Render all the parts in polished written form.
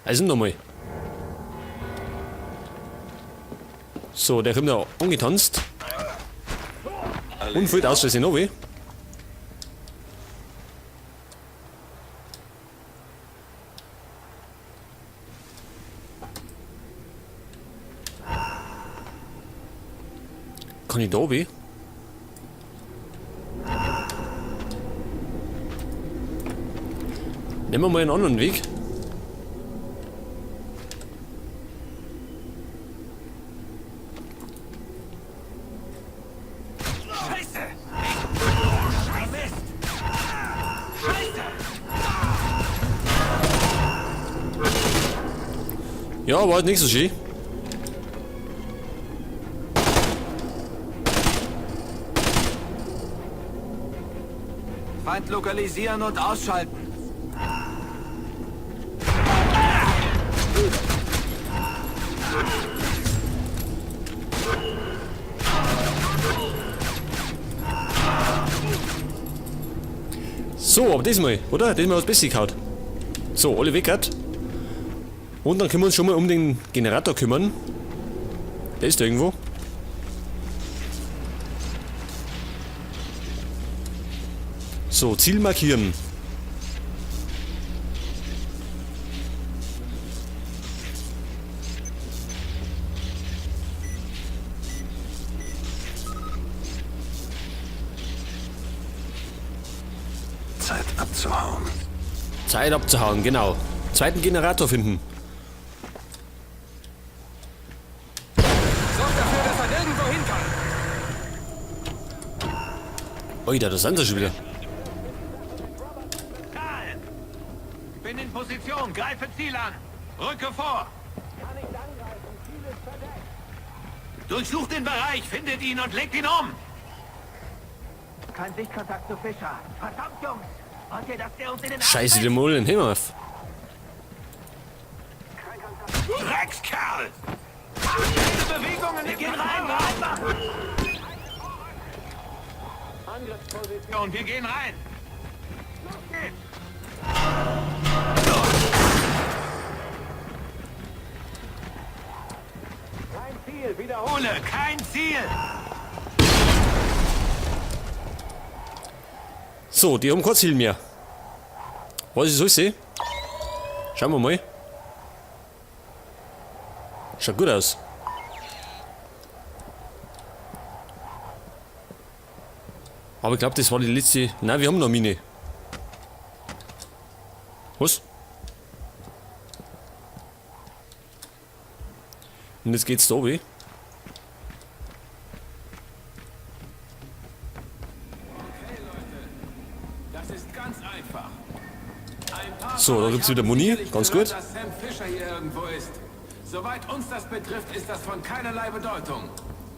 Also nochmal. So, der kommt da angetanzt. Und fällt aus Versehen runter. Kann ich da runter? Nehmen wir mal einen anderen Weg. Scheiße! Oh, Mist! Scheiße! Ja, war halt nicht so schön. Feind lokalisieren und ausschalten. So, aber diesmal, oder? Diesmal hat's besser gehauen. So, alle weg hat. Und dann können wir uns schon mal um den Generator kümmern. Der ist da irgendwo. So, Ziel markieren. Zeit abzuhauen. Zeit abzuhauen, genau. Zweiten Generator finden. Sorgt dafür, dass er nirgendwo hin kann. Oida, da sind sie schon wieder. Karl! Bin in Position, greife Ziel an. Rücke vor. Durchsucht den Bereich, findet ihn und legt ihn um. Kein Sichtkontakt zu Fischer. Verdammt, Jungs! Wollt ihr, dass der uns in den Arsch Scheiße, fällt? die holen den Himmel auf. Dreckskerl! Keine Bewegungen, wir gehen rein! Rein! Angriffsposition, wir gehen rein! Los geht's! Kein Ziel, wiederhole, kein Ziel! So, die haben kein Ziel mehr. Was ich so sehe? Schauen wir mal. Schaut gut aus. Aber ich glaube, das war die letzte. Nein, wir haben noch Mine. Was? Und jetzt geht's da weh. Okay, Leute. Das ist ganz einfach. Ein paar So, da von euch gibt's wieder haben Muni. sicherlich Ganz gehört, gut. dass Sam Fisher hier irgendwo ist. Soweit uns das betrifft, ist das von keinerlei Bedeutung.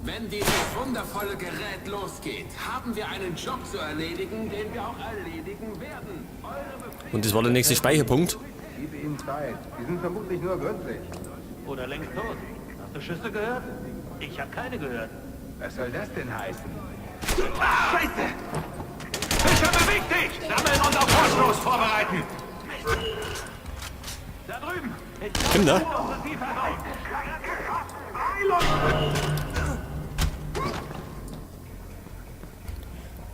Wenn dieses wundervolle Gerät losgeht, haben wir einen Job zu erledigen, den wir auch erledigen werden. Eure Befehle Und das war der nächste Speicherpunkt. Gib ihnen Zeit. Die sind vermutlich nur gründlich. Oder längst tot. Hast du Schüsse gehört? Ich habe keine gehört. Was soll das denn heißen? Scheiße! Fischer, beweg dich! Sammeln und auf Vorstoß vorbereiten! Da drüben! Ich Komm da. unsere Zielperson! Beeilung!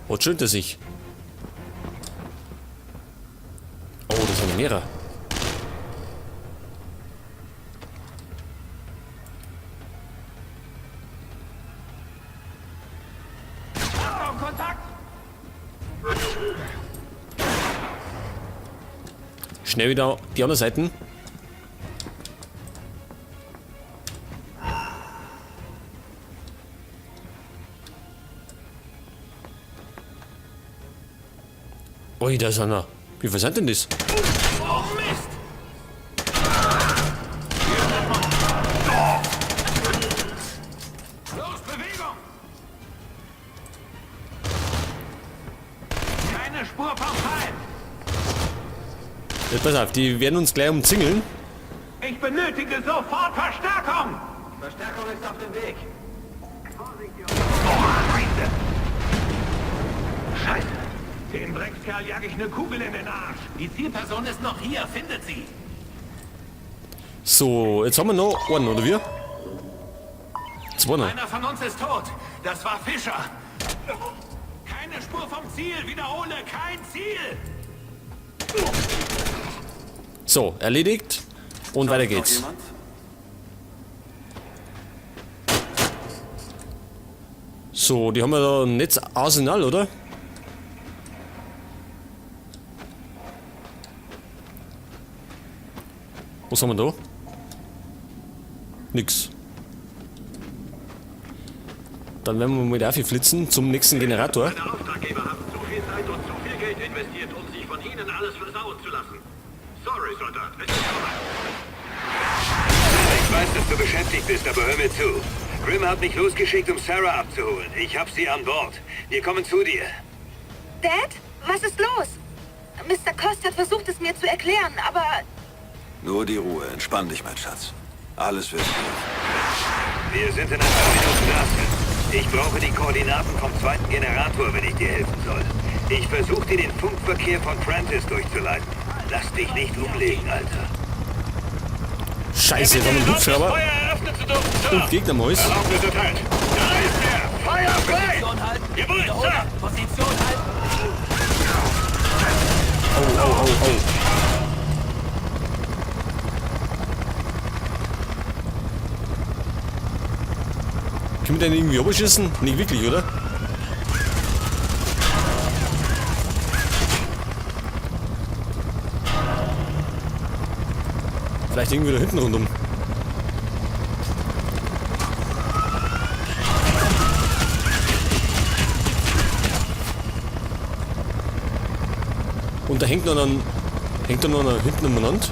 Was schönt er sich? Oh, das sind mehrere. Achtung, Kontakt! Schnell wieder die andere Seiten. Ui, da ist einer. Wie viel sind denn das? Oh Mist! Los, Bewegung! Keine Spur vom Feind! Jetzt pass auf, die werden uns gleich umzingeln. Ich benötige sofort Verstärkung! Verstärkung ist auf dem Weg. Oh, Scheiße! Scheiße! Dem Dreckskerl jag ich eine Kugel in den Arsch. Die Zielperson ist noch hier, findet sie! So, jetzt haben wir noch einen, oder wir? Zwei noch. Einer von uns ist tot. Das war Fischer. Keine Spur vom Ziel. Wiederhole, kein Ziel. So, erledigt. Und weiter geht's. Noch jemand? So, die haben wir da ein Netzarsenal, oder? Was haben wir da? Nix. Dann werden wir mal auf flitzen zum nächsten Generator. Meine Auftraggeber haben zu viel Zeit und zu viel Geld investiert, um sich von ihnen alles versauen zu lassen. Sorry, Soldat. Es ist vorbei. Ich weiß, dass du beschäftigt bist, aber hör mir zu. Grim hat mich losgeschickt, um Sarah abzuholen. Ich hab sie an Bord. Wir kommen zu dir. Dad, was ist los? Mr. Cost hat versucht, es mir zu erklären, aber Nur die Ruhe. Entspann dich, mein Schatz. Alles wird gut. Wir sind in ein paar Minuten da, Sam. Ich brauche die Koordinaten vom zweiten Generator, wenn ich dir helfen soll. Ich versuche dir den Funkverkehr von Prentice durchzuleiten. Lass dich nicht umlegen, Alter. Scheiße, jetzt haben wir einen Hubschrauber Feuer eröffnen zu dürfen, Sir. und Gegner am Hals. Erlaubnis erteilt. Da ist er! Feuer frei! Position halten. Jawohl, Wiederhole, Sir. Position halten. Oh, oh, oh, oh. Können wir den irgendwie abschießen? Nicht wirklich, oder? Vielleicht irgendwie da hinten rundum. Und da hängt noch ein, hängt da noch einer hinten umeinander.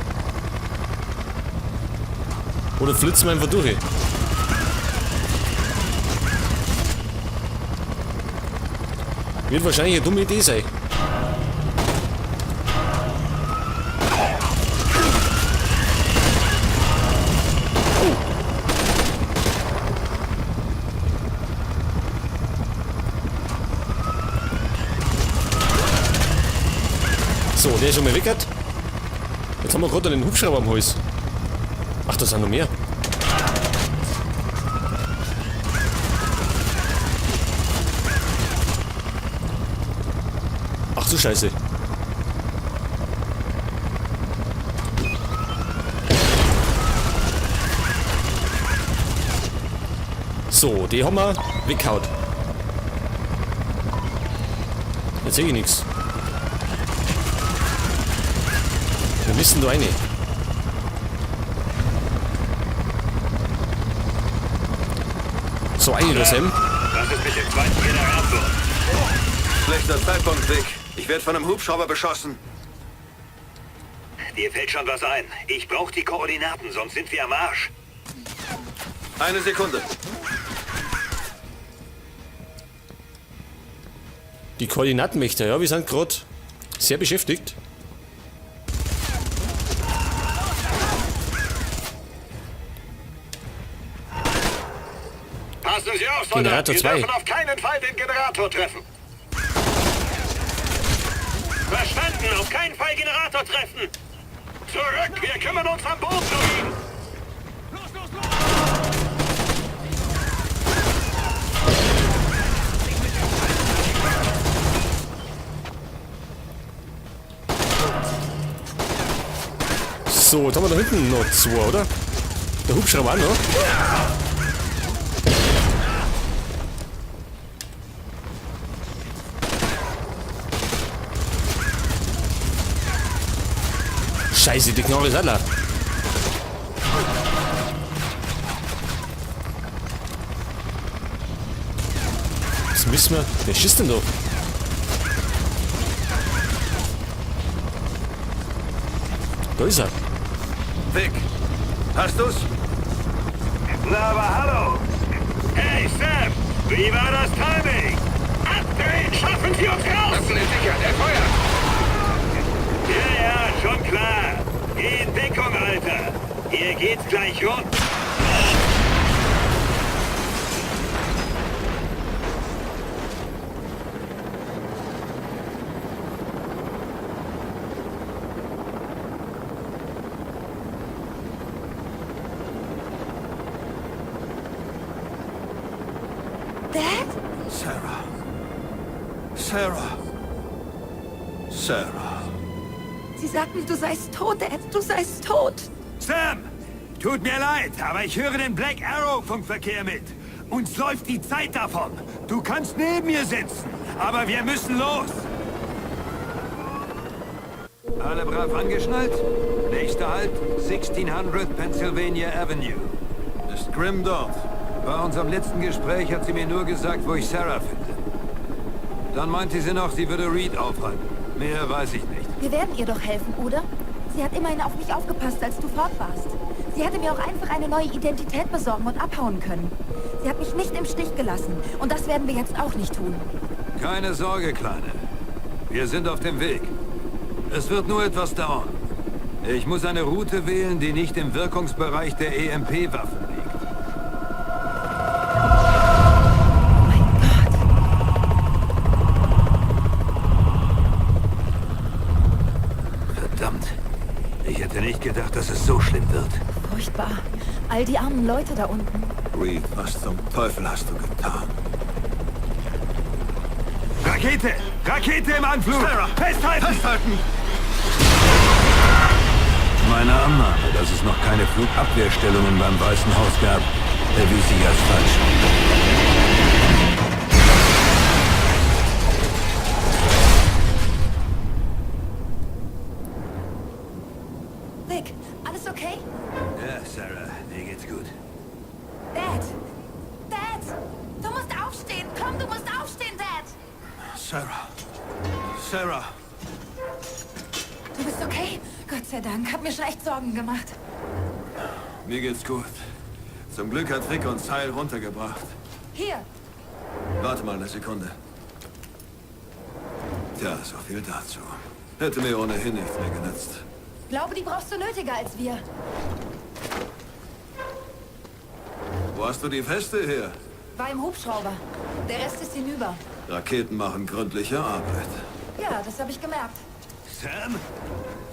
Oder flitzen wir einfach durch? Wird wahrscheinlich eine dumme Idee sein. Oh. So, der ist schon mal weg. Jetzt haben wir gerade einen Hubschrauber am Hals. Ach, da sind noch mehr. Ach du Scheiße. So, die haben wir weggehauen. Jetzt sehe ich nichts. Wir müssen da rein. So, eine da, Sam. Was ist mit dem zweiten Generator? Schlechter Zeitpunkt, Vic. Ich werde von einem Hubschrauber beschossen. Dir fällt schon was ein. Ich brauche die Koordinaten, sonst sind wir am Arsch. Eine Sekunde. Die Koordinatenmächte, ja, wir sind gerade sehr beschäftigt. Passen Sie auf, Soldat. Generator Wir 2. dürfen auf keinen Fall den Generator treffen. Verstanden, auf keinen Fall Generator treffen. Zurück, wir kümmern uns am Boden um ihn. So, jetzt haben wir da hinten noch zwei, oder? Der Hubschrauber auch noch. Scheiße, die Knarre ist auch leer. Das müssen wir. Wer schießt denn da? Da ist er. Vic, hast du's? Na, aber hallo. Hey, Sam, wie war das Timing? Abdrehen, schaffen Sie uns raus! Ist sicher, der feuert! Ja, ja, schon klar. Geh in Deckung, Alter. Hier geht's gleich rund. Dad? Sarah. Sarah. Sarah. Sie sagten, du seist tot, Dad. Du seist tot. Sam! Tut mir leid, aber ich höre den Black Arrow Funkverkehr mit. Uns läuft die Zeit davon. Du kannst neben mir sitzen, aber wir müssen los. Alle brav angeschnallt? Nächster Halt, 1600 Pennsylvania Avenue. Ist Grim dort? Bei unserem letzten Gespräch hat sie mir nur gesagt, wo ich Sarah finde. Dann meinte sie noch, sie würde Reed aufhalten. Mehr weiß ich nicht. Wir werden ihr doch helfen, oder? Sie hat immerhin auf mich aufgepasst, als du fort warst. Sie hätte mir auch einfach eine neue Identität besorgen und abhauen können. Sie hat mich nicht im Stich gelassen. Und das werden wir jetzt auch nicht tun. Keine Sorge, Kleine. Wir sind auf dem Weg. Es wird nur etwas dauern. Ich muss eine Route wählen, die nicht im Wirkungsbereich der EMP-Waffen liegt. Oh mein Gott. Verdammt. Ich hätte nicht gedacht, dass es so schlimm wird. Furchtbar. All die armen Leute da unten. Reed, was zum Teufel hast du getan? Rakete! Rakete im Anflug! Sarah! Festhalten! Festhalten! Meine Annahme, dass es noch keine Flugabwehrstellungen beim Weißen Haus gab, erwies sich als falsch. Vic, alles okay? Ja, Sarah, mir geht's gut. Dad! Dad! Du musst aufstehen! Komm, du musst aufstehen, Dad! Sarah. Sarah. Du bist okay? Gott sei Dank. Hab mir schon echt Sorgen gemacht. Mir geht's gut. Zum Glück hat Vic uns heil runtergebracht. Hier. Warte mal eine Sekunde. Tja, so viel dazu. Hätte mir ohnehin nichts mehr genützt. Glaube, die brauchst du nötiger als wir. Wo hast du die Weste her? War im Hubschrauber. Der Rest ist hinüber. Raketen machen gründliche Arbeit. Ja, das habe ich gemerkt. Sam,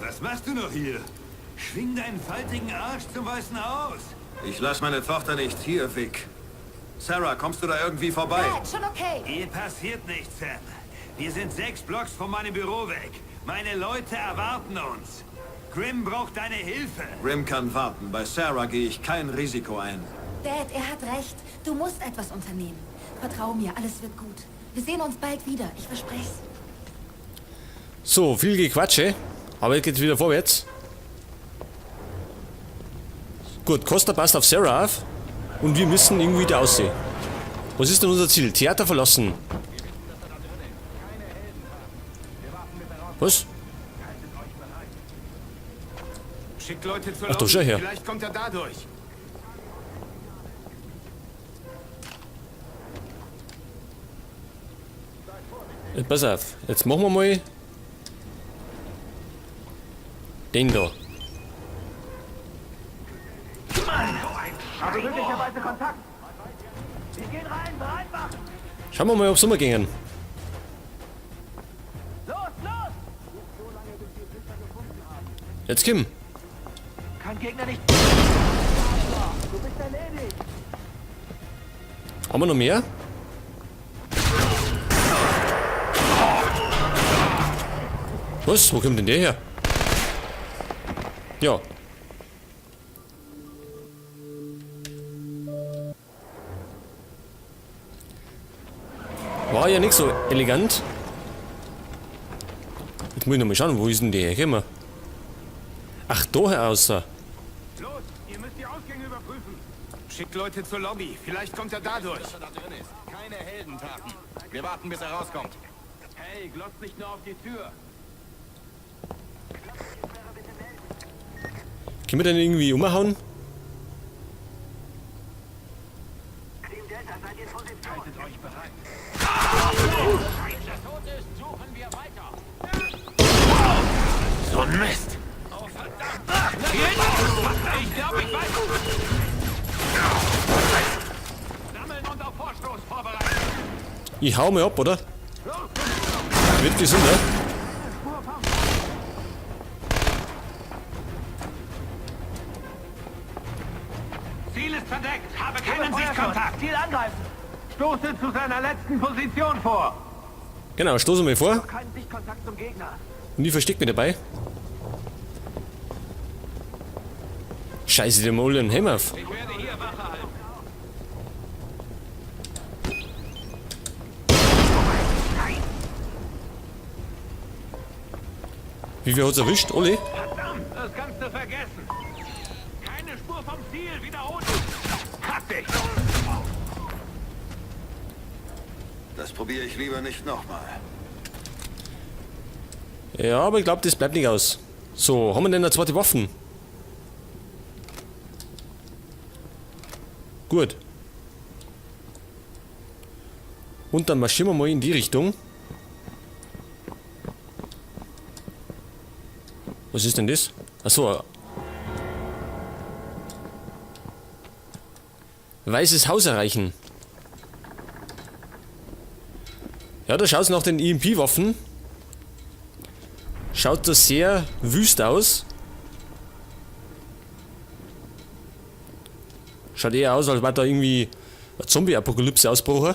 was machst du noch hier? Schwing deinen faltigen Arsch zum Weißen Haus. Ich lass meine Tochter nicht hier, Vic. Sarah, kommst du da irgendwie vorbei? Dad, schon okay. Hier passiert nichts, Sam. Wir sind 6 Blocks von meinem Büro weg. Meine Leute erwarten uns. Grim braucht deine Hilfe. Grim kann warten. Bei Sarah gehe ich kein Risiko ein. Dad, er hat recht. Du musst etwas unternehmen. Vertrau mir, alles wird gut. Wir sehen uns bald wieder, ich versprech's. So, viel Gequatsche. Aber jetzt geht's wieder vorwärts. Gut, Costa passt auf Sarah auf. Und wir müssen irgendwie da aussehen. Was ist denn unser Ziel? Theater verlassen. Was? Schickt Leute zur Ach, doch, schau her. Vielleicht kommt er dadurch. Jetzt pass auf. Jetzt machen wir mal den da. Habe möglicherweise Kontakt. Wir gehen rein, bereit machen. Schauen wir mal, ob's umgehen. Los, los! Jetzt komm. Kann Gegner nicht... Du bist erledigt. Haben wir noch mehr? Was? Wo kommt denn der her? Ja. War ja nicht so elegant. Jetzt muss ich noch mal schauen, wo ist denn der hergekommen? Ach, daher außer. Los, ihr müsst die Ausgänge überprüfen. Schickt Leute zur Lobby. Vielleicht kommt er dadurch. Dass er da drin ist. Keine Heldentaten. Wir warten, bis er rauskommt. Hey, glotzt nicht nur auf die Tür. Können wir den irgendwie umhauen? Haltet euch bereit. So ein Mist. Oh, verdammt. Ich glaube, ich weiß. Sammeln und auf Vorstoß vorbereiten. Ich hau mal ab, oder? Wird gesünder. Ziel ist verdeckt. Habe keinen Sichtkontakt. Ziel angreifen. Stoße zu seiner letzten Position vor. Genau, stoßen wir vor. Keinen Sichtkontakt zum Gegner. Und ich versteck mich dabei. Scheiße, die haben alle einen Helm auf. Ich werde hier Wache halten. Wie viel hat's erwischt, Olli? Verdammt, das kannst du vergessen. Keine Spur vom Ziel, wiederholen. Hab dich! Das probiere ich lieber nicht nochmal. Ja, aber ich glaube, das bleibt nicht aus. So, haben wir denn eine zweite Waffen? Gut. Und dann marschieren wir mal in die Richtung. Was ist denn das? Achso. Weißes Haus erreichen. Ja, da schaut's nach den EMP-Waffen. Schaut das sehr wüst aus. Schaut eher aus, als wäre da irgendwie eine Zombie-Apokalypse ausgebrochen.